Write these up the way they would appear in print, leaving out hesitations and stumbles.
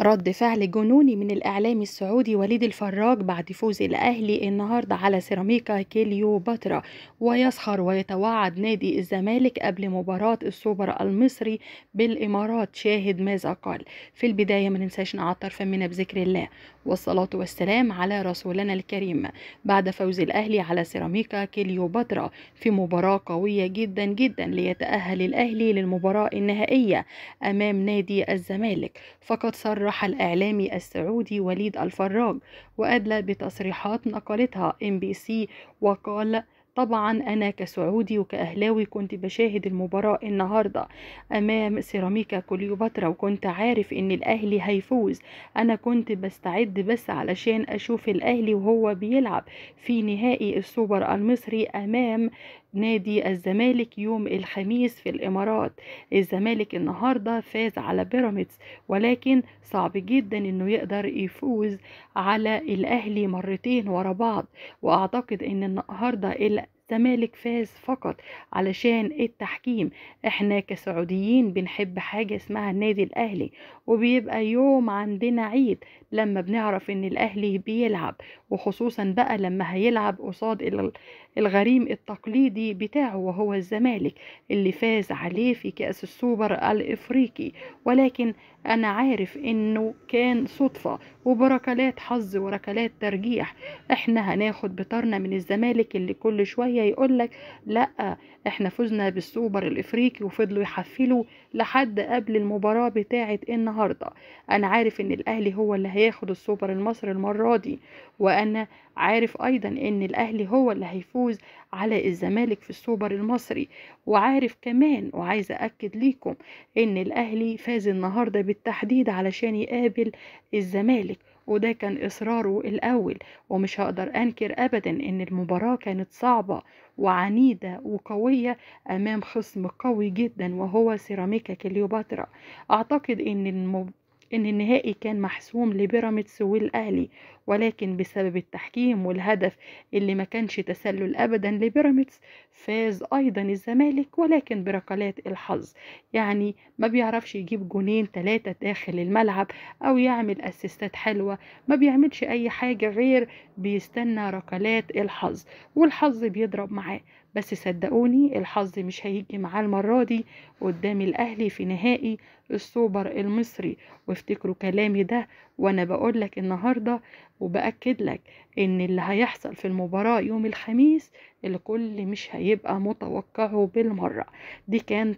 رد فعل جنوني من الإعلامي السعودي وليد الفراج بعد فوز الأهلي النهارده على سيراميكا كليوباترا، ويسخر ويتوعد نادي الزمالك قبل مباراة السوبر المصري بالإمارات. شاهد ماذا قال. في البداية ما ننساش نعطر فمنا بذكر الله والصلاة والسلام على رسولنا الكريم. بعد فوز الأهلي على سيراميكا كليوباترا في مباراة قوية جدا جدا ليتأهل الأهلي للمباراة النهائية أمام نادي الزمالك، فقد صرح الإعلامي السعودي وليد الفراج وأدلى بتصريحات نقلتها MBC وقال: طبعا أنا كسعودي وكأهلاوي كنت بشاهد المباراة النهاردة أمام سيراميكا كليوباترا، وكنت عارف إن الأهلي هيفوز. أنا كنت بستعد بس علشان أشوف الأهلي وهو بيلعب في نهائي السوبر المصري أمام نادي الزمالك يوم الخميس في الإمارات. الزمالك النهاردة فاز على بيراميدز، ولكن صعب جدا إنه يقدر يفوز على الأهلي مرتين ورا بعض، وأعتقد إن النهاردة الزمالك فاز فقط علشان التحكيم. احنا كسعوديين بنحب حاجة اسمها النادي الأهلي، وبيبقى يوم عندنا عيد لما بنعرف ان الأهلي بيلعب، وخصوصا بقى لما هيلعب قصاد الغريم التقليدي بتاعه وهو الزمالك اللي فاز عليه في كأس السوبر الإفريقي. ولكن أنا عارف إنه كان صدفة وبركلات حظ وركلات ترجيح. إحنا هناخد بطارنا من الزمالك اللي كل شوية يقولك لأ إحنا فزنا بالسوبر الإفريقي، وفضلوا يحفلوا لحد قبل المباراة بتاعة النهاردة. أنا عارف إن الأهلي هو اللي هياخد السوبر المصري المرة دي، وأنا عارف أيضا إن الأهلي هو اللي هيفوز على الزمالك في السوبر المصري، وعارف كمان وعايز أأكد ليكم إن الأهلي فاز النهاردة بالتحديد علشان يقابل الزمالك، وده كان إصراره الأول. ومش هقدر أنكر أبدا إن المباراة كانت صعبة وعنيدة وقوية أمام خصم قوي جدا وهو سيراميكا كليوباترا. أعتقد إن النهائي كان محسوم لبيراميدز والأهلي، ولكن بسبب التحكيم والهدف اللي ما كانش تسلل أبدا لبيراميدز فاز أيضا الزمالك، ولكن بركلات الحظ. يعني ما بيعرفش يجيب جونين 3 داخل الملعب أو يعمل أسيستات حلوة، ما بيعملش أي حاجة غير بيستنى ركلات الحظ، والحظ بيضرب معاه. بس صدقوني الحظ مش هيجي معاه المرة دي قدام الأهلي في نهائي السوبر المصري. وافتكروا كلامي ده وانا بقول لك النهاردة، وبأكد لك ان اللي هيحصل في المباراة يوم الخميس الكل مش هيبقى متوقعه بالمرة.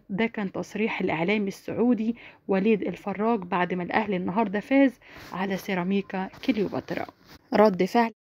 ده كان تصريح الإعلامي السعودي وليد الفراج بعد ما الأهلي النهاردة فاز على سيراميكا كليوباترا. رد فعل